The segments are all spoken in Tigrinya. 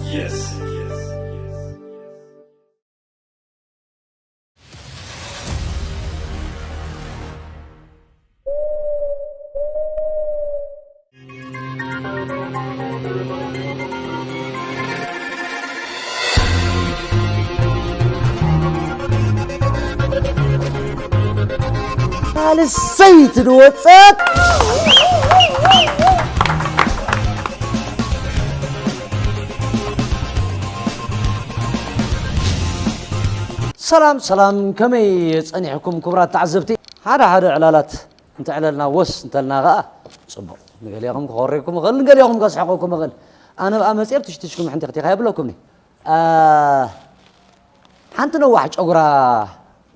Yes. ሳልሰይቲ ዝወፀት። ሰላም ሰላም፣ ከመይ ጸኒሕኩም ክቡራት ተዓዘብቲ? ሓደ ሓደ ዕላላት እንተዕለልና ወስ እንተልና ኸኣ ጽቡቕ። ንገሊኹም ክኾርየኩም ይኽእል፣ ንገሊኹም ከስሕቐኩም ይኽእል። ኣነ ብኣ መጽኤ ትሽትሽኩም ሕንቲኽቲኻ የብለኩምኒ። ኣ፣ ሓንቲ ነዋሕ ጨጉራ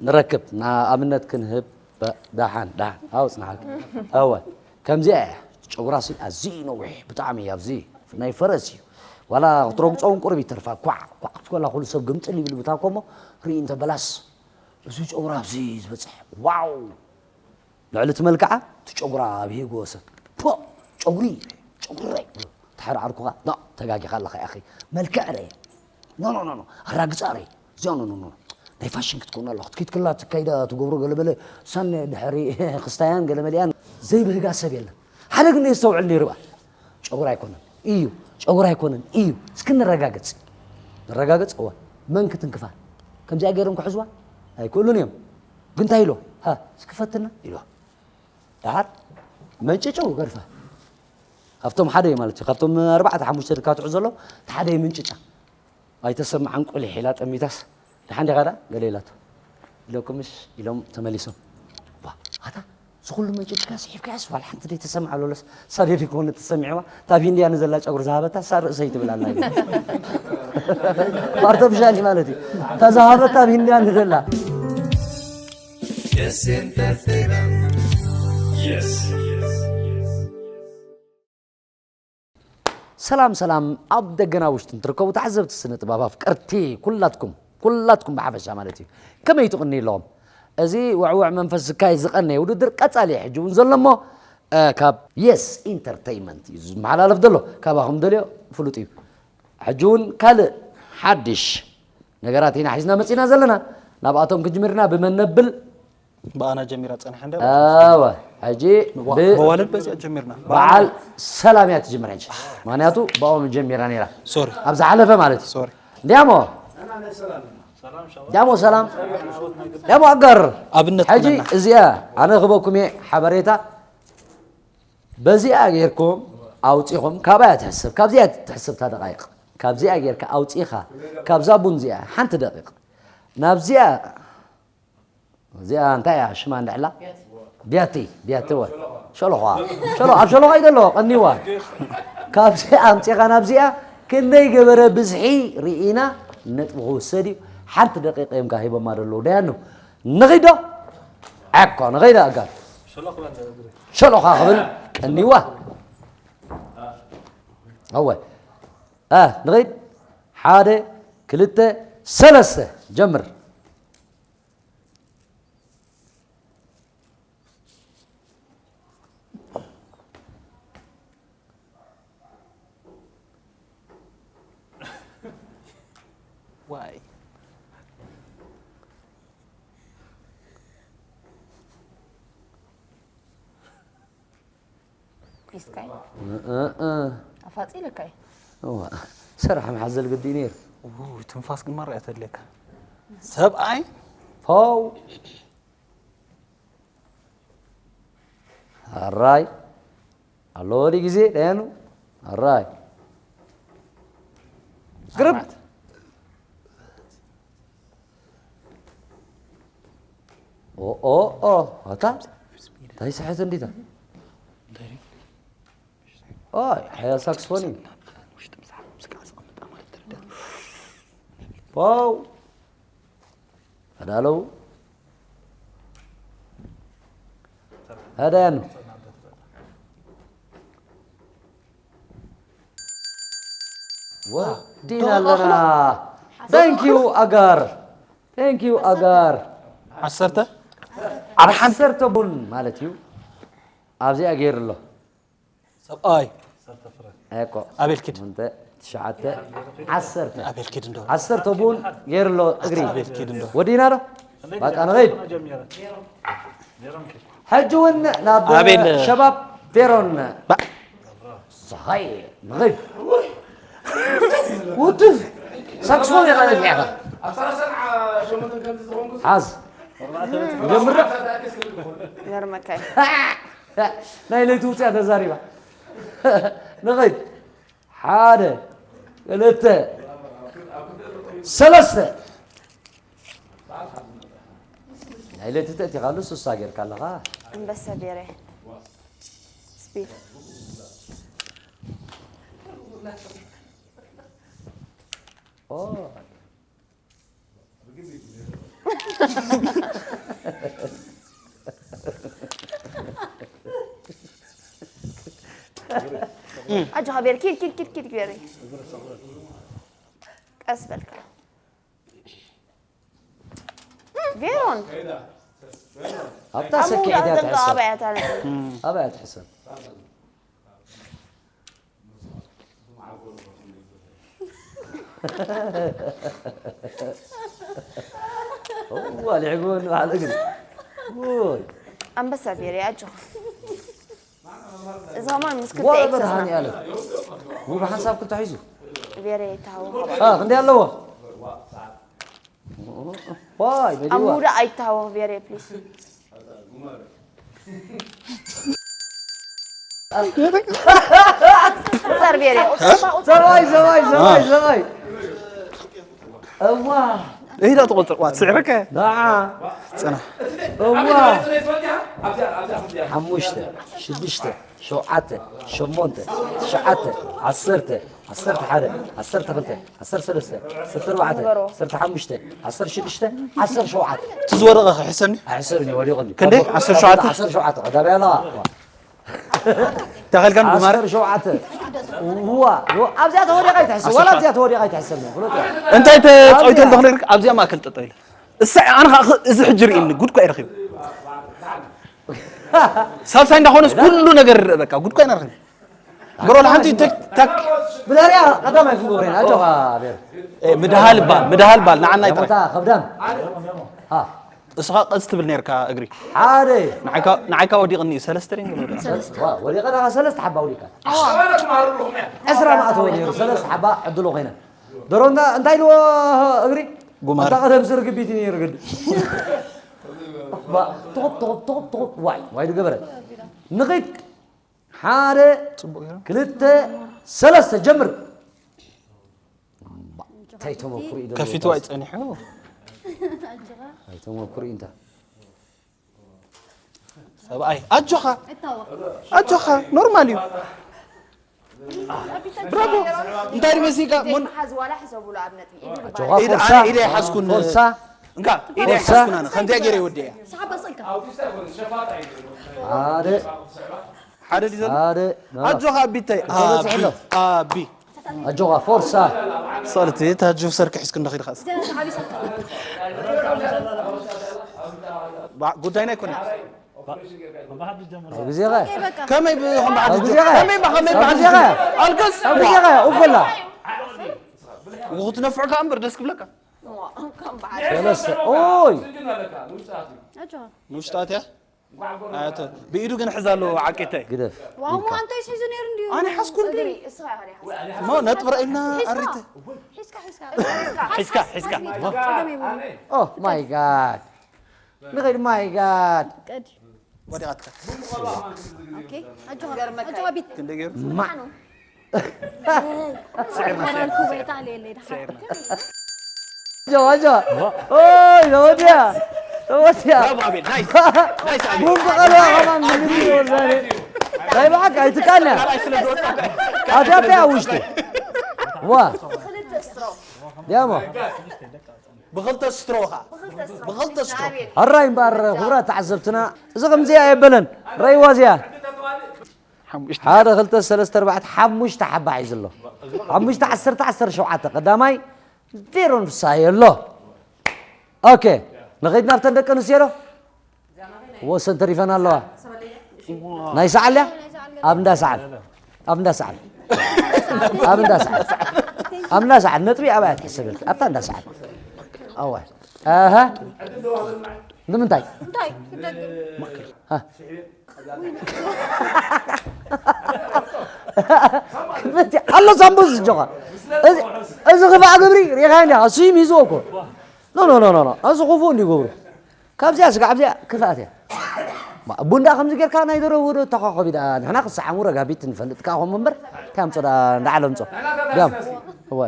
ንረክብ፣ ንኣብነት ክንህብ፣ በ-፣ ደሓን፣ ደሓን፣ ኣው ጽንሓልኪ። እወ፣ ከምዚኣ እያ። ጨጉራሲ ኣዝዩ ነዊሕ፣ ብጣዕሚ እዩ፣ ኣብዚ ናይ ፈረስ እዩ። ዋላ ክትረግጾ እውን ቁሩብ ይተርፋ። ኳዕ፣ ኳዕ ክትኮላ ኩሉ ሰብ ግምጥል ይብል ብታኮሞ ርኢ እንተ በላስ፣ እዚ ጨጉራ ኣብዚ ዝበጽሕ፣ ዋው! ልዕሊ እቲ መልክዓ፣ እቲ ጨጉራ ኣብ ሂጎ ሰብ፣ ፖ! ጨጉሪ፣ ጨጉረይ! እቲ ሓደ ዓርኩኻ፣ ኖ፣ ተጋጊኻ ኣለኻ ያኺ፣ መልክዕ ርእ። ኖ፣ ኖ፣ ኖ፣ ኖ፣ ኣራግጻ ርእ። እዚኣ፣ ኖ፣ ኖ፣ ኖ፣ ናይ ፋሽን ክትኮን ኣለኹ። ክትከይድ ከላ ትካይዳ ትገብሮ ገለ በለ፣ ሳን ድሕሪ ክስታያን ገለ መሊኣን ዘይብህጋ ሰብ የለን። ሓደ ግን የስተውዕል ነይሩ በኣ። ጨጉሪ ኣይኮነን እዩ፣ ጨጉሪ ኣይኮነን እዩ። እስኪ ንረጋገጽ። ንረጋገጽ፣ እወ። መን ክትንክፋ? ከምዚኣ ገይሮም ክሕዝዋ? ኣይክእሉን እዮም። ግን እንታይ ኢሎ? ሃ፣ እስኪ ፈትና ኢሎ። ደሓር መንጭጭው ገርፋ። ካብቶም ሓደ እዩ ማለት እዩ። ካብቶም ኣርባዕተ ሓሙሽተ ድካ ትሕዞ ዘሎ፣ እቲ ሓደ እዩ ምንጭጫ። ኣይተሰምዓን ቁሊሕ ኢላ ጠሚታስ፣ ደሓን ዲኻ ደኣ? ገለ ኢላቶ። ኢለኩምሽ ኢሎም ተመሊሶም። ባ፣ ኣታ፣ እዚ ኩሉ መንጭጭካ ስሒብካያስ ዋላ ሓንቲ ደይተሰምዓ ሎለስ፣ ሳደዲ ኮነ ተሰሚዕዋ፣ እታ ኣብ ሂንድያ ንዘላ ጨጉሪ ዝሃበታ፣ ሳ ርእሰይ ትብል ኣላ። ኣርተፊሻል እዩ ማለት እዩ። እታ ዝሃበታ ኣብ ሂንድያ ንዘላ። Yes Entertainment. Yes. ሰላም ሰላም፣ ኣብ ደገና ውሽጥን ትርከቡ ተዓዘብቲ ስነ ጥበብ ኣፍቀርቲ ኩላትኩም፣ ኩላትኩም ብሓፈሻ ማለት እዩ። ከመይ ትቕኒ ኣለኹም? እዚ ውዕውዕ መንፈስ ዝካየድ ዝቐነየ ውድድር ቀጻሊ እዩ ሕጂ እውን ዘሎ እሞ፣ እ፣ ካብ የስ ኢንተርተይንመንት እዩ ዝመሓላለፍ ዘሎ። ካባኹም ደልዮ ፍሉጥ እዩ። ሕጂ እውን ካልእ ሓድሽ ነገራት ኢና ሒዝና መጺና ዘለና። ናብኣቶም ክጅምርና ብመን ነብል? ብኣና ጀሚራ ጸኒሐ እንደ ኣወ፣ ሕጂ ብ-፣ መዋልድ በዚኣ ጀሚርና። በዓል ሰላም እያ ትጅምር ሕጂ። ምኽንያቱ ብኦም ጀሚራ ነይራ። ሶሪ። ኣብ ዝሓለፈ ማለት እዩ። ሶሪ። እንዲያሞ። እንዲያሞ ሰላም። እንዲያሞ ኣጋር። ኣብነት ሕጂ ኩነና። እዚኣ ኣነ ክበኩም እየ ሓበሬታ። በዚኣ ጌርኩም ኣውጺኹም፣ ካብኣ እያ ትሕሰብ፣ ካብዚኣ እያ ትሕሰብ እታ ደቃይቕ። ካብዚኣ ጌርካ ኣውጺኻ፣ ካብዛ ቡን እዚኣ ሓንቲ ደቂቕ። ናብዚኣ እዚኣ እንታይ እያ ሽማ እንድሕላ? ቢያቲ፣ ቢያቲ ወ-፣ ሸሎኻ። ሸሎ-፣ ኣብ ሸሎኻ እዩ ዘሎ፣ ቀኒዋ። ካብዚ ኣምጺኻ ናብዚኣ ክንደይ ገበረ ብዝሒ ርኢና ነጥቢ ክውሰድ እዩ። ሓንቲ ደቂቕ እዮም ካ ሂቦማ ዘለዉ። ደያኑ፣ ንኺድ ዶ? ዓኮ፣ ንኺድ ኣጋር። ሸሎኻ ክብል ቀኒዋ። ኣወ። እ፣ ንኺድ። ሓደ፣ ክልተ፣ ሰለስተ። ጀምር። ዋይ። ሒዝካይ? እ፣ እ፣ እ። ኣፋጺ ኢለካይ? እዋ፣ ሰራሕ መሓዘል ግዲ ነይሩ። ው፣ ትንፋስ ግን ማራ እያ ተድልየካ። ሰብኣይ? ፋው። ኣራይ። ኣሎ ወዲ ግዜ፣ ደያኑ። ኣራይ። ግርም። ኣርባዕተ። ኦ፣ ኦ፣ ኦ፣ ኣታ? እንታይ ስሕት እንዲታ? ኦይ፣ ሓያል ሳክስፎን እዩ። ዋው! ተዳለው። ሃዳያን። ወዲና ኣለና። Thank you ኣጋር። Thank you ኣጋር። ዓሰርተ? ኣብ ሓንቲ ዓሰርተ ቡን ማለት እዩ። ኣብዚኣ ገይሩ ኣሎ። ሰብኣይ። እኮ ኣቤል ኪድ። እንተ ትሽዓተ ዓሰርተ ኣቤል ኪድ እንዶ ዓሰርተ ቡን ገይሩ ኣሎ እግሪ ኣቤል ኪድ እንዶ ወዲና ዶ ባቃ ንኸይድ ሕጂ እውን ናብ ኣቤል ሸባብ ቬሮን ባ- ፀሃይ ንኸይድ ውድፍ ሳክስፎን ኢኻ ነፊዕኻ ሓዝ ጀምር ገርመካይ ናይ ለይቲ ውፅያ ተዛሪባ ንኸይድ ሓደ ክልተ ሰለስተ ናይ ለይቲ ተእቲኻሉ ሱሳ ጌርካ ኣለኻ ኣንበሳ ቤረ ስፒድ ኦ ኣጆኻ ቤሪ ኪድ ኪድ ኪድ ኪድ ቤሪ ቀስ በልካ ቬሮን ኣብታ ሰኪዕ እያ ትሕሰብ ኣባያታ ኣባያ ትሕሰብ ዋልዕጎ ንባዕል እግሪ ውይ ኣንበሳ ቤሪ ኣጆኻ እዚ ከማን ምስ ክልተ ዋ ኤክሰስና መድሃኒ ኣለም ውብ ሓንሳብ ክልተ ሒዙ ቤሪ ይተሃወ አ ክንደይ ኣለዎ ዋይ ኣብ በዲዋ ምውዳእ ኣይተሃወ ቤሪ ፕሊስ ቁፀር ቤሪ ሰባይ ሰባይ ሰባይ ሰባይ እዋ ኢዳ ትቆፅር ዋ ትስዕረከ ደዓ ፅና እዋ ሓሙሽተ ሽዱሽተ ሸውዓተ ሸሞንተ ትሽዓተ ዓሰርተ ዓሰርተ ሓደ ዓሰርተ ክልተ ዓሰርተ ሰለስተ ዓሰርተ ኣርባዕተ ዓሰርተ ሓሙሽተ ዓሰርተ ሽዱሽተ ዓሰርተ ሸውዓተ እቲ ዝወደቐ ክሕሰኒ ኣይሕሰብን እዩ ወዲቑ እንዲ ክንደይ? ዓሰርተ ሸውዓተ? ዓሰርተ ሸውዓተ ቀዳማይ ኣለዋ ተኸልካን ጉማረ ዓሰርተ ሸውዓተ እዋ ኣብዚኣ ተወዲቓ ኣይትሕሰብ ዋላ ኣብዚኣ ተወዲቓ ኣይትሕሰብ ፍሉጥ እያ እንታይ ተፀይቶ ኣለኹ ነርክ ኣብዚኣ ማእከል ጠጠው ኢለ እሳ ኣነ ከዓ እዚ ሕጂ ርእኒ ጉድ ኳ ይረኺቡ ሳልሳይ እንዳኾነስ ኩሉ ነገር ይረአ በቃ ጉድ ኳ ይረኺቡ ብሮ ሓንቲ ተክ ተክ ብድሕሪኣ ቀዳማይ ክንገብሮ ኢና ኣጆኻ ቤር ምድሃል ባል ምድሃል ባል ንዓና ይጥራይ ቦታ ከብዳም እስኻ ቀስ ትብል ነርካ እግሪ ሓደ ንዓይካ ወዲቕኒ እዩ ሰለስተ ሪንግ ወዲቐ ሰለስተ ሓባ ወዲቐ ዕስራ ማእተወ ነይሩ ሰለስተ ሓባ ዕድሎ ኮይነ ደሮ እንታይ ኢልዎ እግሪ ጉማረ እታ ቀደም ስር ግቢት ነይሩ ግድ ጡቕ ጡቕ ጡቕ ጡቕ ዋይ ዋይ ዝገበረ ንኺድ ሓደ ክልተ ሰለስተ ጀምር እንታይ ተመኩሩ እዩ ከፊቱ ኣይፀኒሑ ኣይተመኩሩ እዩ እንታይ ሰብኣይ ኣጆኻ ኣጆኻ ኖርማል እዩ ብራቮ እንታይ ድመሲካ ሞን ሓዝ ዋላ ሕሰቡሉ ኣብ ነጥቢ ኢዱ ኣጆኻ ኢድ ፎርሳ ኣነ ኢደ ይሓዝኩን ፎርሳ እንካ ኢደ ይሓዝኩን ኣነ ከምዚኣ ገይረ ይወደ እያ ሓደ ሓደ ዲዘ ሓደ ኣጆኻ ኣቢተይ ተበፂሑ ኣሎ። ኣቢ ኣቢ ኣጆኻ ፎርሳ ሰልቲ ታጁ ሰርክ ሒዝኩ እንደኺድ ኻስ ጉዳይና ኣይኮነ ኣብ ግዜኻ ከመይ ብኸም በዓል ኣብ ግዜኻ ከመይ ብኸመይ ኣብ በዓል ግዜኻ ኣልገስ ኣብ ግዜኻ ኡፈላ ክትነፍዑ ከኣ እምበር ደስ ክብለካ ሰለስተ ኦይ ንውሽጣት እያ ኣያቶ ብኢዱ ግን ሕዛ ኣለዎ ዓቂተይ ግደፍ ዋው ኣንተ ይስሕዙ ነይሩ እንዲዩ ኣነ ሓስኩ እንዲ እግሪ እስኻ ኢኻ ዲኻ ሞ ነጥቢ ረኢልና ኣሪተ ሒዝካ ሒዝካ ሒዝካ ሒዝካ Oh my god ንኸይድ my god ቀዲ ወዲቓትካ ኦኬ ኣጆኻ ኣጆኻ ቢት ክንደ ገይሩ ማ ሞራል ኩበይታ ለየለ ድሓ ጀዋ ጀዋ ኦይ ተወዲያ ተወዲያ ብራቮ ኣቤል ናይስ ናይስ ኣቤል ቡን ብቐልዋ ከማን ምግቢ ይወዛኒ ናይ ብሓቂ ኣይትቃልያ ካልኣይ ስለ ዝወጣ ኣትያተይ ኣብ ውሽጢ ዋ ዲያሞ ብኽልተ ስትሮኻ ብኽልተ ስትሮ ኣራይ እምበኣር ክቡራት ተዓዘብትና እዚ ከምዚኣ የበለን ረይዋ እዚኣ ሓሙሽተ ሓደ ክልተ ሰለስተ ኣርባዕተ ሓሙሽተ ሓባ ሒዙ ኣሎ ሓሙሽተ ዓሰርተ ዓሰርተ ሸውዓተ ቀዳማይ ቬሮን ፍሳየ ኣሎ ኦኬ ንኸይድ ናብተን ደቂ ኣንስትዮ ዶ ወሰን ተሪፈን ኣለዋ ናይ ሰዓል እያ ኣብ እንዳ ሰዓል ኣብ እንዳ ሰዓል ኣብ እንዳ ሰዓት፣ ኣብ እንዳ ሰዓት ነጥቢ ኣብኣ ትሕሰበልኪ፣ ኣብታ እንዳ ሰዓት። ኣዋ። ኣሃ። ንምንታይ? እንታይ? ክደግም። ሃ። ክፍት ኣሎ ሳምቡስ ጆኻ። እዚ፣ እዚ ክፋእ ግብሪ ሪኻ እንዲኻ፣ እሱ ይምይዝዎ እኮ። ኖ፣ ኖ፣ ኖ፣ ኖ፣ ኖ። እዚ ክፉእ እንዲገብሩ። ካብዚኣ ስጋዕ ኣብዚኣ ክፍኣት እያ። ማ-፣ ቡንዳ ከምዚ ጌርካ ናይ ደረው ወደ ተኻኸቢ ደኣ። ንሕና ክሰዓሙ ረጋቢት ንፈልጥ ከኣ ኾም እምበር፣ እንታይ ኣምጾ ደኣ እንዳዓለ ኣምጾ። ጋም። እወ።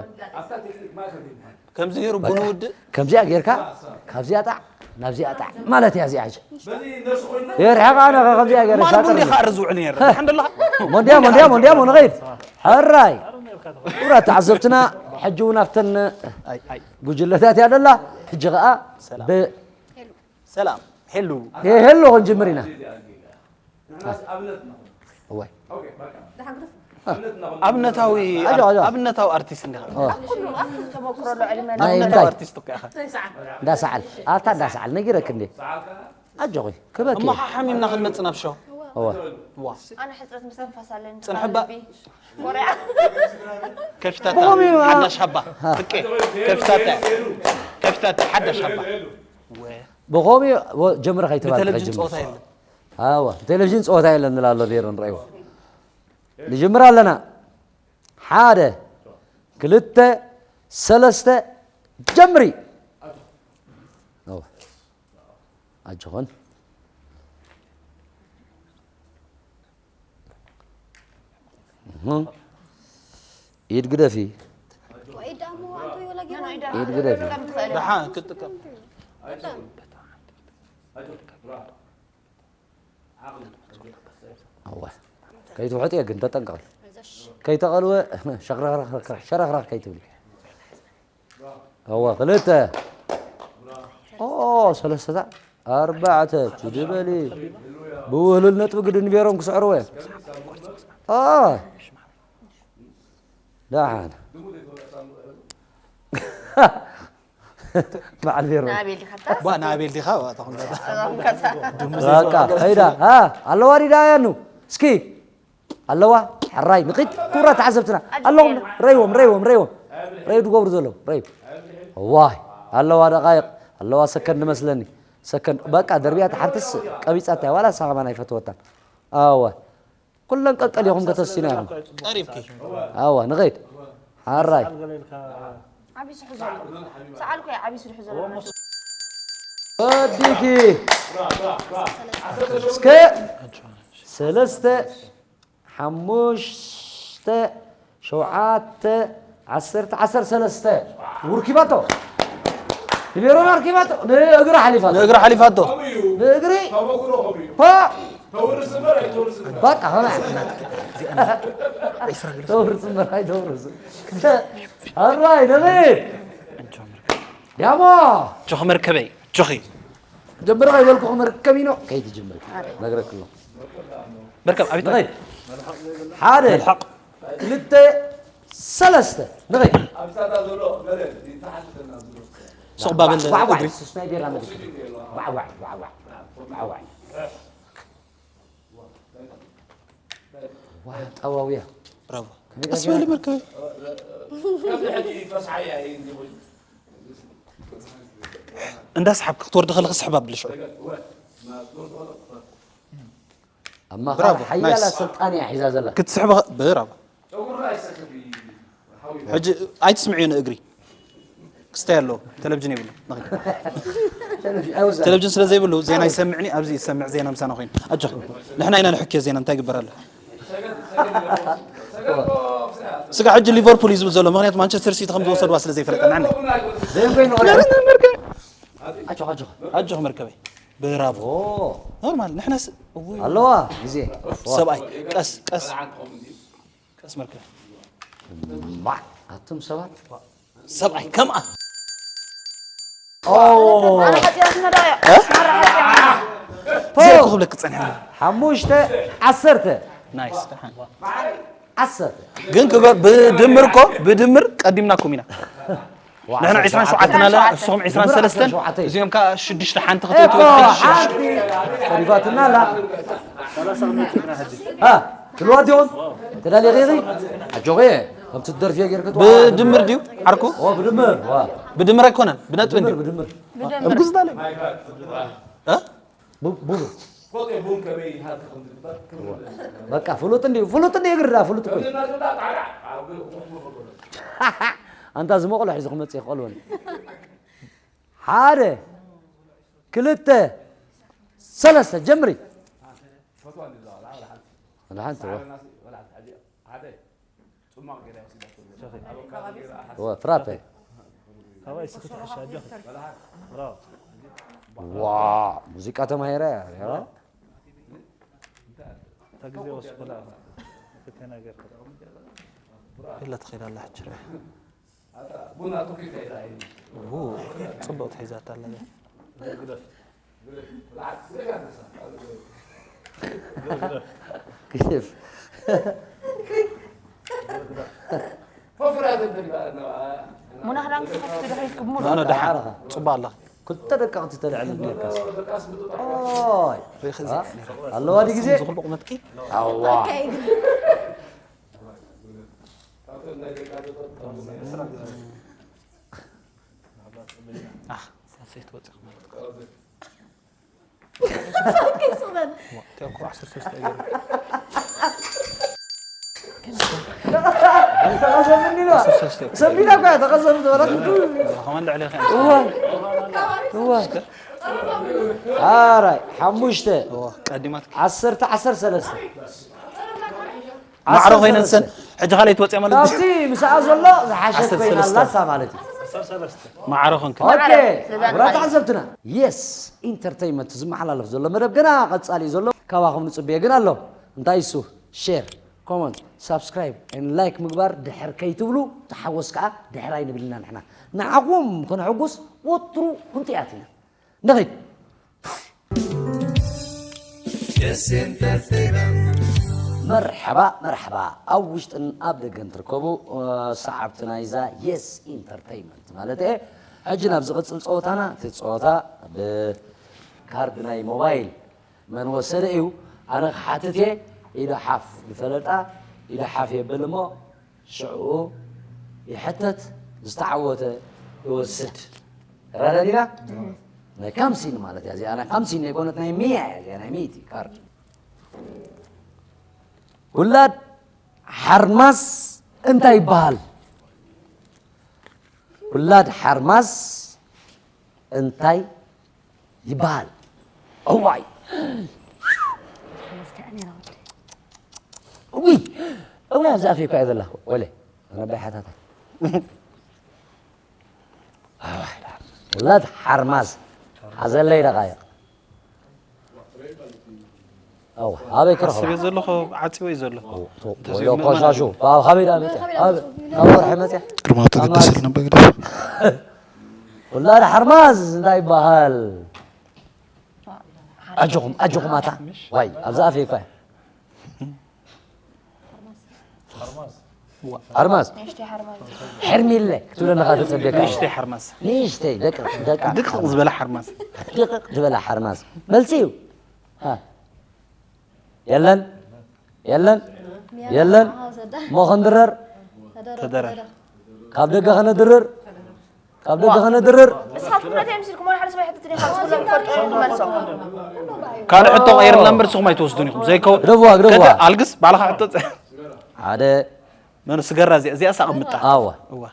ከምዚ ገይሩ ቡን ውድእ። ከምዚኣ ጌርካ፣ ካብዚኣ ጣዕ፣ ናብዚኣ ጣዕ ማለት እያ እዚኣ ሕጂ። ይርሕቕ ኣነ ኸ ከምዚኣ ገይረ ማል ሻጥር ቡን ዲኻ እየ። ኣረ ዝውዕል ነይረ። ሓንደላ። ሞንድያ፣ ሞንድያ፣ ሞንድያ፣ ሞንኸይድ። ሕራይ። ክቡራት ተዓዘብትና፣ ሕጂ እውን ኣብተን ኣይ፣ ኣይ። ጉጅለታት እያ ደላ። ሕጂ ኸኣ ሰላም። ብ-፣ ሰላም። ሄሉ። ሄ-፣ ሄሎ ክንጅምር ኢና። እዋይ። ኣብነታዊ፣ ኣጆ፣ ኣጆ። ኣብነታዊ ኣርቲስት እንዲኻ። ኦ። ኩሉ ኣብ ተመክሮ ኣሎ ዕድመ ናይ ኣብነታዊ እንታይ? ኣርቲስት እኮ ኢኻ። እንዳሰዓል። ኣታ እንዳሰዓል ነጊረክ እንዴ? ኣጆኺ፣ ክበኪ። እሞ ሓሚምና ክንመጽእ ናብ ሾው። እወ። ዋ። ኣነ ሕጽረት ምስትንፋስ ኣለኒ። ጽንሕባ። ልቢ። ኮርያ። ከፊታታ። ብኸመይ እዩ? ሓዳሽ ሃባ። ሃ። ፍቄ። ከፊታታ። ከፊታታ። ሓዳሽ ሃባ። ወ። ብኸመይ እዩ? ወ-፣ ጀምረ ከይተባልከ ብቴሌቪዥን ጀምር። ጸወታ የለን። ኣዋ፣ ብቴሌቪዥን ጸወታ የለን ንላሎ ቬሮ ንረእይዎ። ንጅምር ኣለና። ሓደ፣ ክልተ፣ ሰለስተ፣ ጀምሪ። ኣዋ። ኣጆኹን። እህ። ኢድ ግደፊ። ወይ ዳሞ ኣንተ ወላ ጌና ኢድ ግደፊ። ደሓን ክትጥቀም። ኣዋ። ከይትውሕጥ እየ ግን ተጠንቀቕ። ከይተቐልወ ሸኽረኽረኽ ሸረኽረኽ ከይትብሊ። ኣዋ፣ ክልተ። ኦ፣ ሰለስተ። ኣርባዕተ። ትድበሊ። ብውህሉል ነጥቢ ግድን ቬሮም ክስዕርዎ እዮም። ኦ። ደሓን። በዓል ቬሮ። ንኣቤል ዲኻ እታ? ባ፣ ንኣቤል ዲኻ? ባ፣ ተኹም ዳታ። ተኹም ከታ። ድሙ በቃ፣ ዘይተዋገደ። ከይዳ። አ፣ ኣለዋ ዲዳ ያኑ? እስኪ። ኣለዋ፣ ሕራይ፣ ንኺድ፣ ክቡራት ተዓዘብትና። ኣለኹም፣ ረይዎም፣ ረይዎም፣ ረይዎም። ረዩ ድገብሩ ዘለዉ፣ ረዩ። ዋይ፣ ኣለዋ ደቃይቕ፣ ኣለዋ ሰከንድ መስለኒ። ሰከንድ፣ በቃ፣ ደርቢያት ሓንትስ ቀቢጻታ፣ ዋላ ንሳ ከማን ኣይፈተወታን። ኣወ። ኩለን ቀልቀል ኢኹም ከተስቲና ኢኹም። ቀሪብኪ። ኣወ፣ ንኺድ። ሕራይ። ዓቢ ስሑ ዘሎ። ሰዓል እኮ እዩ ዓቢ ስሑ ዘሎ። ወዲኪ። እስከ ሰለስተ፣ ሓሙሽተ፣ ሸውዓተ፣ ዓሰርተ፣ ዓሰርተ ሰለስተ። ውርኪባቶ። ንቤሮን ኣርኪባቶ። ንእግሪ ሓሊፋቶ። ንእግሪ ሓሊፋቶ። ንእግሪ። ፓ። በቃ፣ ኸላስ። ተውርስ እምበር ኣይተውርስ። ኣራይ፣ ነብይ። ያሞ። ጆኺ መርከበይ፣ ጆኺ። ጀምር ከይበልኩ መርከብ ኢኖ፣ ከይትጅምር። ነግረክ ኣሎ። መርከብ፣ ኣቤት። ንኸይድ። ሓደ፣ መልሓቕ። ክልተ፣ ሰለስተ። ንኸይድ። ሱቕ ባበል ዋዕዋዕ፣ እግሪ። ሱስ ናይ ቤራ መግቢ። ዋዕዋዕ፣ ዋዕዋዕ፣ ዋዕዋዕ። ዋው፣ ጠዋውያ። ብራቮ። ከመይ ቀስ በሊ ገርገራ? መርከበይ። እንዳሰሓብክ ክትወርድ ከለኻ ስሕብ ኣብሊ ሽዑ። ኣብ ማእኸል ብራቮ፣ ሓያል ናይስ። ኣሰልጣኒ እያ ሒዛ ዘላ። ክትስሕብ ኸ-፣ ብራቮ። ሕጂ ኣይትስምዕዮ ንእግሪ። ክስታይ ኣለዎ። ቴሌቪዥን የብሉ። ንኺድ። ቴሌቪዥን ኣይወስዳን። ቴሌቪዥን ስለ ዘይብሉ ዜና ይሰምዕኒ፣ ኣብዚ ይሰምዕ ዜና ምሳና ኮይኑ። ኣጆኹም። ንሕና ኢና ንሕክዮ ዜና፣ እንታይ ይግበር ኣሎ? ስጋ ሕጂ ሊቨርፑል እዩ ዝብል ዘሎ፣ ምኽንያቱ ማንቸስተር ሲቲ ከም ዝወሰድዋ ስለ ዘይፈለጠ፣ ንዓና። ዘይኮይኑ ኣጆኹ፣ ኣጆኹ። ኣጆኹ መርከበይ። ብራቮ። ኦ። ኖርማል፣ ንሕናስ፣ እውይ። ኣለዋ፣ ግዜ። ሰብኣይ፣ ቀስ፣ ቀስ። ቀስ መርከበይ። ማ፣ ኣቱም ሰባት። ሰብኣይ ከምኣ። ኦ። ኣነ ሓጺራት ነዳዮ። እ? ማራ ሓጺራት። እዚኣ እኮ ክብለኪ ጸኒሐ። ሓሙሽተ፣ ዓሰርተ። ናይስ፣ ደሓን። ዓሰርተ። ግን ክገ-፣ ብድምር እኮ፣ ብድምር ቀዲምናኩም ኢና። ንሕና ዒስራን ሸውዓተን ኣለና፣ ንስኹም ዒስራን ሰለስተን፣ ሸውዓተ። እዚኦም ከኣ ሽዱሽተ ሓንቲ ኤኮ፣ ክትእትዉ ሓንቲ። ተሪፋትና ኣላ። ሃ? ክልዋ ዲኹም? ተዳሊኺ ኢኺ? ኣጆኺ፣ ከምቲ ትደርፍዮ ጌርኪ ትዋ-፣ ብድምር ድዩ ዓርኩ? ኦ፣ ብድምር፣ ዋ። ብድምር ኣይኮነን፣ ብነጥቢ ብድምር፣ እንድዩ። ብድምር። እብግዝዳለ። እ? ቡ-፣ ቡቡ። በቃ፣ ፍሉጥ እንድዩ፣ ፍሉጥ እንድዩ፣ ግዳ፣ ፍሉጥ እኮ እዩ። ኣንታ ዝመቕሎ ሒዙ ክመጽእ ይኽእል ወን። ሓደ፣ ክልተ፣ ሰለስተ፣ ጀምሪ። ወላ ሓንቲ፣ ዋ። ዋ፣ ፍራፔ። ካባይ ስክት ሕሻ፣ ኣጆኺ። ብራቮ። ዋ፣ ሙዚቃ ተማሂረ እያ፣ ያ። እታ ግዜ ወስኹላ፣ ክተናገር። ኢላ ትኸይድ ኣላ፣ ሕጂ ርኣ። ው፣ ጽቡቕ ትሒዛታ ኣላ። ግደፍ። ሙና ክዳን ክስሕት ድሕሪት ክብሙሉ። ኖ፣ ኖ፣ ደሓን። ጽቡቕ ኣላ። ክልተ ደቀቕቲ ተልዕል ነርካስ። ኦይ። ሪእኺ እዚ ኣ? ኣለዋ ድዩ ግዜ? ዝኽሉ ቁመትኪ? ኣዋ። ኣኽ፣ ሳልሰይቲ ወፂኹ ማለት እኮ። ዋ፣ እንታይ እኮ ዓሰርተ ሰለስተ ገይሩ። ተቐሰምኒ ኢልዋ። ዓሰርተ ሰለስተ እኮ። ሰቢላ እኮ እያ ተቐሰም ዝበለት። ዋ፣ ከማን ልዕሊ ኸ። እዋ። እዋ። ኣራይ፣ ሓሙሽተ። እዋ፣ ቀዲማትኪ። ዓሰርተ፣ ዓሰርተ ሰለስተ። ማዕረ ኮይነን ሰን፣ ሕጂ ካልኣይ ትወፅያ ማለት ድዩ? ካብቲ ምስኣ ዘሎ ዝሓሸት ዓሰርተ ሰለስተ ኮይና ኣላሳ ማለት እዩ። ማዕረ ኮንክ። ኦኬ፣ ክቡራት ተዓዘብትና፣ የስ ኢንተርተይንመንት ዝመሓላለፍ ዘሎ መደብ ገና ቀጻሊ እዩ ዘሎ። ካባኹም ንጽበዮ ግን ኣሎ። እንታይ እሱ? ሼር፣ ኮመንት፣ ሳብስክራይብ፣ ኤንድ ላይክ ምግባር ድሕር ከይትብሉ፣ ተሓጎስ ከኣ ድሕር ኣይንብል ኢና ንሕና። ንዓኹም ክነሐጉስ ወትሩ ህንጡያት ኢና። ንኺድ። የስ ኢንተርቴይመንት። መርሐባ፣ መርሐባ። ኣብ ውሽጥን ኣብ ደገን ትርከቡ፣ እ፣ ሰዓብቲ ናይዛ የስ ኢንተርቴይመንት ማለት እየ። ሕጂ ናብ ዝቕጽል ጸወታና፣ እቲ ጸወታ ብካርድ ናይ ሞባይል መን ወሰደ እዩ? ኣነ ክሓትት እየ፣ ኢደ ሓፍ ዝፈለጣ፣ ኢደ ሓፍ የብል እሞ፣ ሽዑ ይሕተት፣ ዝተዓወተ ይወስድ። ረዳዲና? ናይ ካምሲን ማለት እያ እዚኣ፣ ናይ ካምሲን ናይ ጎነት ናይ ሚያ እያ እዚኣ፣ ናይ ሚእቲ ካርድ። ውላድ ሓርማዝ እንታይ ይበሃል? ውላድ ሓርማዝ እንታይ ይበሃል? እዋይ! እውይ! እውይ፣ ኣብዚ ኣፈይ እኮ እያ ዘላ። ወለ፣ ኣነ ባይ ሓታታ። እዋይ፣ ውላድ ሓርማዝ። ሓዘለይ ደቓይቕ። ኣዋ፣ ኣበይ ክረኽቦ? ሓስበ ዘለኹ ዓፂዎ እዩ ዘሎ። ወዮ ቆሻሹ። ኣብ ካበይ ደኣ መፅያ? ኣብ፣ ኣብ ወርሒ መፅያ? ቅድሚ ኣብቲ ኣብ ግድስ ማርስ። ኢልና በግደፍ። ውላድ ሓርማዝ እንታይ ይበሃል? ኣጆኹም፣ ኣጆኹም ኣታ። ዋይ፣ ኣብዚ ኣፈይ እኳ። ሓርማዝ። ንእሽተይ ሓርማዝ። ሕርሚለ ክትብለና ኻ ተጸብየካ። ንእሽተይ ሓርማዝ። ንእሽተይ፣ ደቂቕ፣ ደቂቕ። ድቅቕ ዝበለ ሓርማዝ። ድቅቕ ዝበለ ሓርማዝ። መልሲ እዩ። ሃ። የለን፣ የለን፣ የለን። ሞ ክንድረር? ተደረር። ካብ ደገ ከነድርር? ካብ ደገ ከነድርር? ንስኻትኩም ነቲ ኣምሲልኩም ወላ ሓደ ሰብ ኣይሕትትን ኢኻ፣ ንስኹም ዝፈልጡ እዮም ዝመልሶም። ካልእ ሕቶ ቀይርልና እምበር ንስኹም ኣይትወስዱን ኢኹም። ዘይከው-፣ ግደፍዋ፣ ግደፍዋ። ከደ-፣ ኣልግስ ባዕልኻ ሕቶ ጸ-፣ ሓደ። መን ስገራ እዚኣ፣ እዚኣ ሳቕ ምጣ። ኣዋ። እዋ።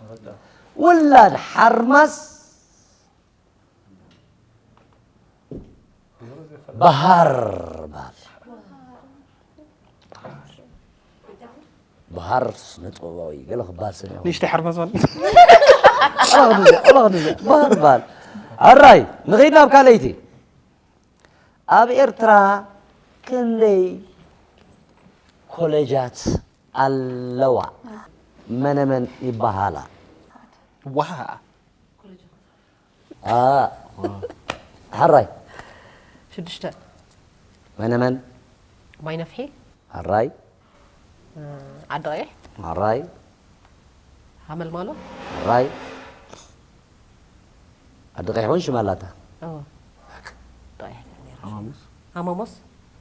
ውላድ ሓርማዝ በሃር በሃል። በሃር ስነ ጥበባዊ ገለ ክበሃል ስነ። ንእሽተይ ሓርማዝ ማለት። ኣላ ክንዘ-፣ ኣላ ክንዘ-፣ በሃር በሃል። ኣራይ፣ ንኸይድ ናብ ካልኣይቲ። ኣብ ኤርትራ ክንደይ ኮሌጃት ኣለዋ? መነመን ይበሃላ? ዋ። አ፣ ሕራይ። ሽዱሽተ። መነመን? ማይ ነፍሒ። ሕራይ። እ፣ ዓዲ ቀይሕ። ሕራይ። ሃመልማሎ። ሕራይ። ዓዲ ቀይሕ እውን ሽም ኣላታ። እዎ። ቀይሕ ነይራ። ሃማሞስ። ሃማሞስ።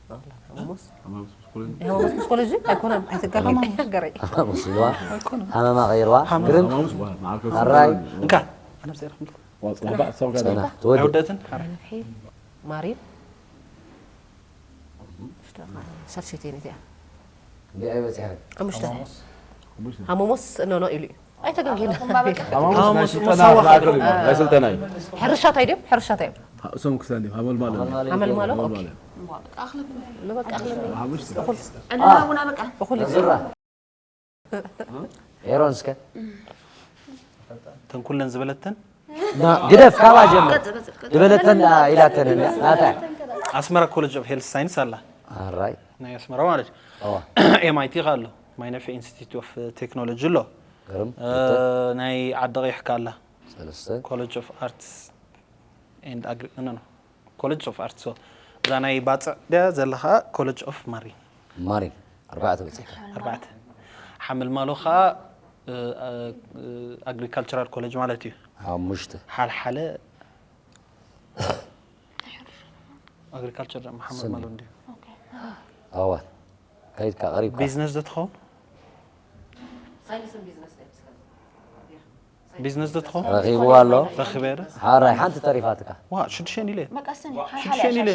ሃሙስ ምስ ኮለጅ ኣይኮነን ኣይትጋገ ገረይ ሃሙስ ኢልዋ ሃመማ ቀይርዋ ግርም ኣራይ እንካ ኣነ ብዘይ ረኽምልኩ ጸና ትወዲ ኣይወደእትን ማሪን ሳልሰይተይን እቲኣ እንዲኣ ይበፅሐን ሓሙሽተ ሃሙሙስ ኖኖ ኢሉ እዩ ኣይተጋጊና ናይ ስልጠና እዩ ሕርሻታይ ድዮም ሕርሻታይ እዮም እሶም ክሳን ድዮም ሃመልማሎ ሃመልማሎ ንበቃ ሓሙሽተ እኹል ዕንና ቡና በቃ እኹል እዩ ዝራ ኤሮን እስከ ተንኩለን ዝበለተን ግደፍ ካባ ጀምር ዝበለተን ኢላተን ናታ ኣስመራ ኮሌጅ ኦፍ ሄልት ሳይንስ ኣላ ኣራይ ናይ ኣስመራ ማለት እዩ ኤምኣይቲ ከ ኣሎ ማይነፊ ኢንስቲትዩት ኦፍ ቴክኖሎጂ ኣሎ ግርም ናይ ዓዲ ቀይሕ ከ ኣላ ሰለስተ ኮሌጅ ኦፍ ኣርትስ ኤንድ ኣግሪ ኖ ኖ ኮሌጅ ኦፍ ኣርትስ እዛ ናይ ባፅዕ ድያ ዘለኻ ኮሌጅ ኦፍ ማሪን ማሪን ኣርባዕተ በፂሕካ ኣርባዕተ ሓመልማሎ ከዓ ኣግሪካልቸራል ኮሌጅ ማለት እዩ ሓሙሽተ ሓልሓለ ኣግሪካልቸር ሓመልማሎ እንዲዩ ኣዋ ከይድካ ቀሪብካ ቢዝነስ ዶ ትኸውን ሳይንስን ቢዝነስ ናይ ምስጋና ቢዝነስ ዶ ትኸውን ረኺብዋ ኣሎ ረኺበ ዶ ሓራይ ሓንቲ ተሪፋትካ ዋ ሽዱሽተ ኢለ መቀሰን ሽዱሽተ ኢለ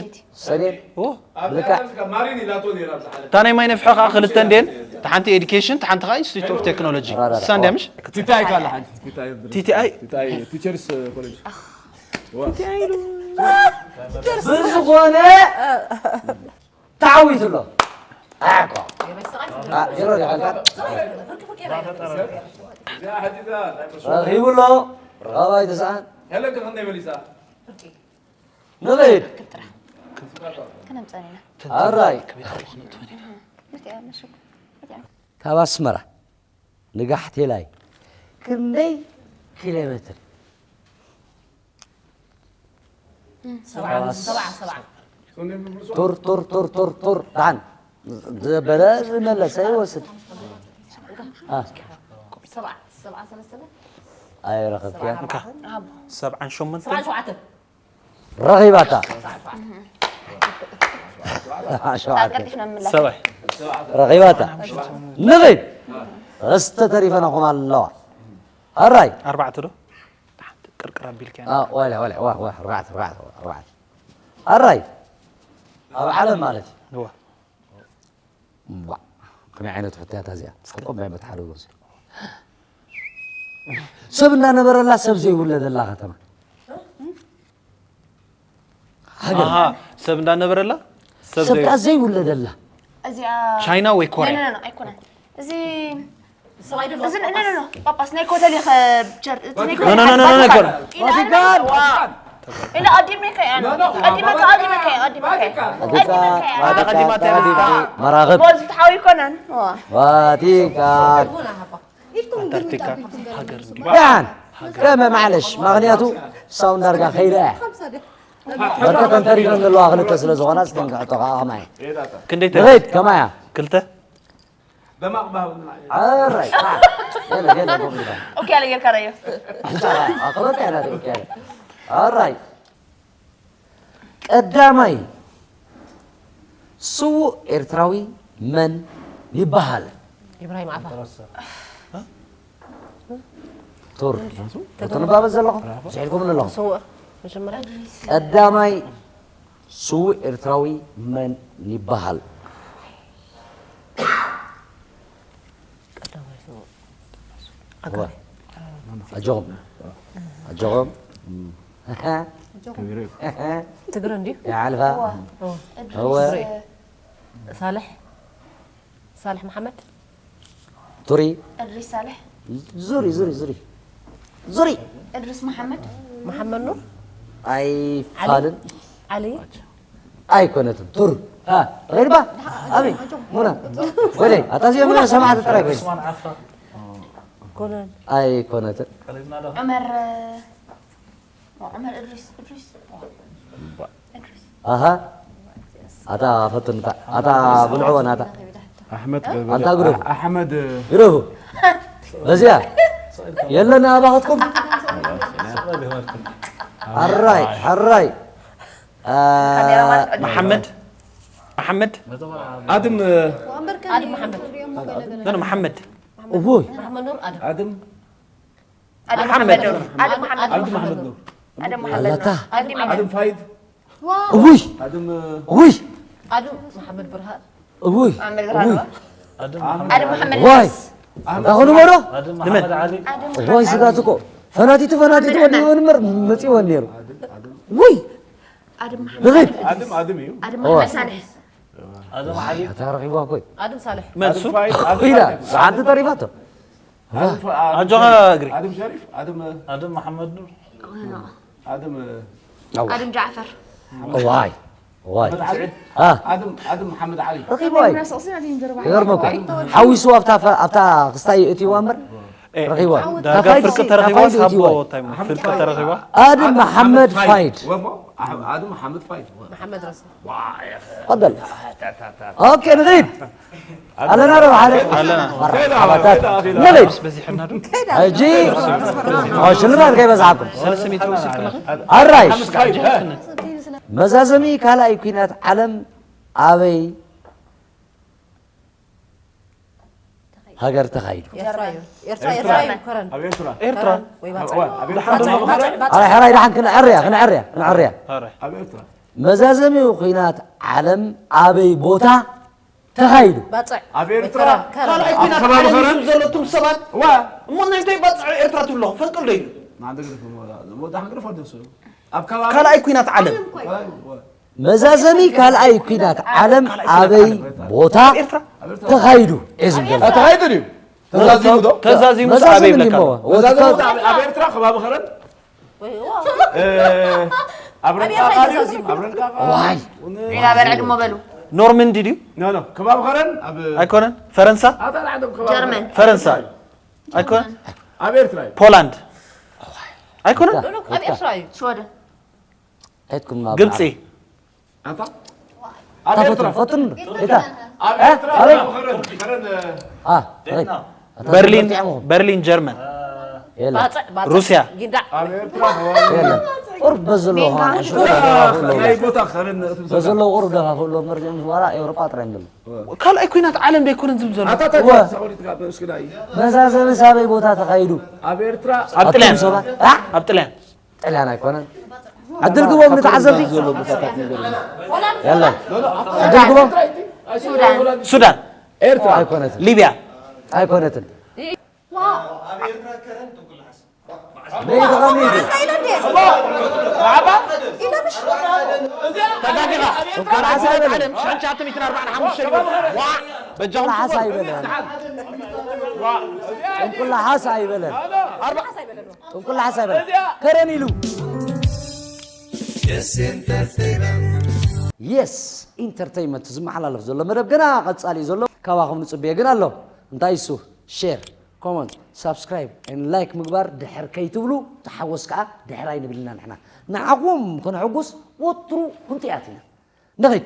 ሰሌን ኦ ብልክዕ ማሪን ኢላቶ ነይራ ብዝሓለፈ እታ ናይ ማይ ነፍሖ ከዓ ክልተ እንዴን እታ ሓንቲ ኤዱኬሽን እታ ሓንቲ ከዓ ኢንስቲትዩት ኦፍ ቴክኖሎጂ እሳ እንዲያ ምሽ ቲታይ ካለ ሓንቲ ቲታይ ቲቲኣይ ቲታይ ቲቸርስ ኮሌጅ ብዝኾነ ተዓዊቱ ኣሎ ኣኮ ዜሮ ዲኻ ኢልካ ረኺቡ ኣሎ ራባይ ተስኣን ያለንከ ከንደይ መሊሳ ንኸይድ ከነምፀን ኢና ኣራይ ምትያ መሽኩ ካብ ኣስመራ ንጋሕቴላይ ክንደይ ኪሎ ሜትር ሰብዓ ሰብዓ ሰብዓ ቱር ቱር ቱር ቱር ቱር ደሓን ዘበለ ዝመለሰ ይወስድ ሰብዓ ሰብዓ ሰለስተ ኣይረኸብክያ ሰብዓን ሸሞንተ ሰብዓ ሸውዓተ ረኺባታ ሸውዓተ ቀልጢፍና ምምላስ ሰብዓይ ረኺባታ ንኺድ እስተ ተሪፈናኹም ኣለዋ ኣራይ ኣርባዕተ ዶ ሓንቲ ቅርቅር ኣቢልካ ወላ ወላ ዋ ዋ ኣርባዕተ ኣርባዕተ ኣርባዕተ ኣራይ ኣብ ዓለም ማለት እዩ እዋ እምቧ፣ ከመይ ዓይነት ሕቶያት እዚኣ? ጽቡቕ ናይ በቲ ሓደ ወገን። ሰብ እናነበረላ ሰብ ዘይውለደላ ከተማ። ሃገር ኣሃ ሰብ እንዳነበረላ ሰብ ሰብ ዘይ- ከኣ ዘይውለደላ። እዚኣ ቻይና ወይ ኮርያ ኖ፣ ኖ፣ ኖ፣ ኣይኮነን እዚ ሰብኣይ ደሎ እዚ ኖ፣ ኖ፣ ኖ፣ ኖ፣ ጳጳስ ናይ ኮተሌ ቸር እቲ ናይ ኖ፣ ኖ፣ ኖ፣ ኖ፣ ኖ፣ ኮተሌ ኣይኮነን። ኢለ ኣዲመካ እያ ኣዲመካ ኣዲመካ ኣዲመካ ኣዲካ ኣዲመካ ኣዲካ ቀዲማ ኣዲካ መራኽብ ቦዝ ተሓዊ ይኮነን ቫቲካን ኣንታርክቲካ ሃገር እንዲ ደሓን ከመ ማዕለሽ ምክንያቱ ሳውን ዳርጋ ከይዳ እያ በርከተን ተሪፈን ዘለዋ ክልተ ስለ ዝኾና ስተንክዕቶ ከዓ ከማይ ክንደይ ተ ንኸይድ ከማያ ክልተ ደማቕ ባህልና ኣራይ ገለ ገለ ጎብሊባ ኦኬ ኣለ ጌርካ ረዮ ኣኽበርካ ኢና ኦኬ ኣራይ ቀዳማይ ስዉእ ኤርትራዊ መን ይበሃል? ኢብራሂም ዓፋ ቱር እቶ ንባበት ዘለኹም ስሒልኩም ኣለኹም ስውእ መጀመርያ ቀዳማይ ስዉእ ኤርትራዊ መን ይበሃል? ቀዳማይ ስውእ እዋ። ኣጆኹም ኣጆኹም ትግረ እንድዩ ይዓልፋ እወ ሳልሕ ሳልሕ መሓመድ ቱሪ እድሪስ ሳልሕ ዙሪ ዙሪ ዙሪ ዙሪ እድሪስ መሓመድ መሓመድ ኑር ኣይፋልን ዓሊ ኣይኮነትን ቱር ሬድባ ኣበይ ሙና ወደይ ኣታ እዚኦም ሰማዕቲ ጥራይ ኮይኖም ኮነን ኣይኮነትን ዑመር ዑመር እድሪስ እድሪስ እድሪስ ኣሃ ኣታ ፈትንታ ኣታ ብልዕዎ ናታ ኣሕመድ ኣንታ ግደፉ። ኣሕመድ ግደፉ በዚያ የለን ኣባኹትኩም ሕራይ ሕራይ ካሜራ ማለት ዕድል መሓመድ መሓመድ ኣድም ኣድም መሓመድ ኖ መሓመድ እቦይ መሓመድ ኑር ኣድም ኣድም ኣድም መሓመድ መሓመድ ኑር ኣድም መሓመድ ኣድም መሓመድ ኑር ኣድም መሓመድ ኣላታ ኑር ኣድም መሓመድ ኣድም ፋይድ እቦይ ኣድም እቦይ ኣድም መሓመድ ብርሃን እቦይ ኣድም ኣድም መሓመድ ዋይ ዩኒስ ታኹ ንበሮ ኣድም መሓመድ ዓሊ ዋይ ስጋት እኮ ፈናቲቱ ፈናቲቱ ወዲ ወንበር መፂወን ነይሩ ውይ ኣድም ንኺድ ኣድም ኣድም እዩ ኣድም መሓመድ ሳልሕ ኣድም ዓሊ እታ ረኺባ ኮይ ኣድም ሳልሕ መልሱ ኣድም ፋይድ ኢላ ሓንቲ ተሪፋቶ ኣጆኻ እግሪ ኣድም ሸሪፍ ኣድም ኣድም መሓመድ ኑር ኣድም ኣድም ጃዕፈር ዋይ ዋይ መሓመድ ዓሊ አ ኣድም ኣድም መሓመድ ዓሊ ረኺባ እዩ ይገርመኩም ሓዊሱ ኣብታ ፈ- ኣብታ ክስታይ እትዋ እምበር ረኺባ ዳርጋ ታፋይድ ፍርቂ ሲ- ተረኺባ ታፋይድ ሳቦ እትዋ ታይም ፍርቂ ተረኺባ ኣድም መሓመድ ፋይድ ወሞ ኣድም መሓመድ ፋይድ መሓመድ ረስ تفضل اوكي ንኺድ ኣለና ዶ ሓደ ኣለና። መርሓባታት ንኺድ በዚሕና ዶ ሕጂ ሽልማት ከይበዝሓኩም ሰለስተ ሚእቲ ወሲድክና ኣራይ ፋይድ መዛዘሚ ካልኣይ ኩናት ዓለም ኣበይ ሃገር ተኻይዱ ኤርትራ እዩ ኤርትራ ኤርትራ እዩ ከረን ኣብ ኤርትራ ኤርትራ ወይ ኣብ ባጽዕ ኣብ ባጽዕ ኤርትራ ባጽዕ ኣብ ሕራይ ደሓን ክንዐርያ ክንዐርያ ክንዐርያ ኣረ ኣብ ኤርትራ መዛዘሚኡ ኩናት ዓለም ኣበይ ቦታ ተኻይዱ ባጽዕ ኣብ ኤርትራ ከረን ኣብ ከባቢ ከረን ዘለቱም ሰባት ዋ እሞ ናይ እንታይ ባፅዕ ኤርትራ ትብሎ ፈንቅል ዶ ኢሉ ማዕደ ግርፍ ወዳ ግርፍ ወደሱ ኣብ ከባቢ ካልኣይ ኩናት ዓለም መዛዘሚ ካልኣይ ኩናት ዓለም ኣበይ ቦታ ተኻይዱ እየ ዝብል ዘሎ። ተኻይዱ ድዩ ተዛዚሙ ዶ ተዛዚሙ መዛዘሚ ኣበይ ይብለካ እሞ መዛዘሙ ወጥታ- ኣብ ኤርትራ ከባቢ ከረን ኣብ ረንቃ ኣበይ ቃል ተዛዚሙ? ኣብ ረንቃ ቃል ዋይ ሌላ በልዕ ድሞ በሉ ኖርመንዲ ድዩ ኖ ኖ ከባቢ ከረን ኣብ ኣይኮነን ፈረንሳ ኣታ ዓደም ከባቢ ጀርመን ፈረንሳ ኣይኮነን ኣብ ኤርትራ እዩ ፖላንድ ኣይኮነን ሉሉክ ኣብ ኤርትራ እዩ ሽወደን ሄድኩም ናብ ግብፂ ኣታ ኣብ ኤርትራ ፈቱን እታ ኣብ ኤርትራ ኣበይ? ኣብ ከረን ከረን አ ሬት በርሊን በርሊን ጀርመን የለ ባጽዕ ባጽዕ ሩስያ ጊንዳዕ ኣብ ኤርትራ የለ ቁርብ በዝለዎ ናይ ቦታ ከረን እቲ በዝለዎ ቁርብ ደፋፍእሎ መርዚኦም ዝዋላ ኤውሮጳ ጥራይ ንብሎ ካልኣይ ኩናት ዓለም ዶ ኣይኮነን ዝብል ዘሎ ኣታ ወ- ሳውዲት ጋር እስኪ ናይ መዛዘሚ ሳበይ ቦታ ተኻይዱ ኣብ ጥልያን ሰባት ኣብ ጥልያን ጥልያን ኣይኮነን ዕድል ግቦም ንተዓዘብቲ የለን ዕድል ግቦም ሱዳን ሱዳን ኣይኮነትን ሊብያ ኣይኮነትን ኣብ ኤርትራ ከረን ትኩል ሓስ በይትኸሚዱ ተጋጊኻ ካልኣይ ዓለም ሸንቻ ትሚትን ኣርባዕን ሓሙሽተ ዋ በጃኹም ጥንቁላሓስ ኣይበለን ጥንቁላሓስ ኣይበለን ጥንቁላሓስ ኣይበለን ከረን ኢሉ የስ ኢንተርቴይመንት ዝመሓላለፍ ዘሎ መደብ ገና ቀፃሊ እዩ ዘሎ ካባኹም ንፅብየ ግን ኣሎ እንታይ እሱ ሼር ኮመንት ሳብስክራይብ ላይክ ምግባር ድሕር ከይትብሉ ተሓወስ ከዓ ድሕር ኣይንብልና ንሕና ንዓኹም ከነሐጉስ ወትሩ ክንቲኣት ኢና ንኺድ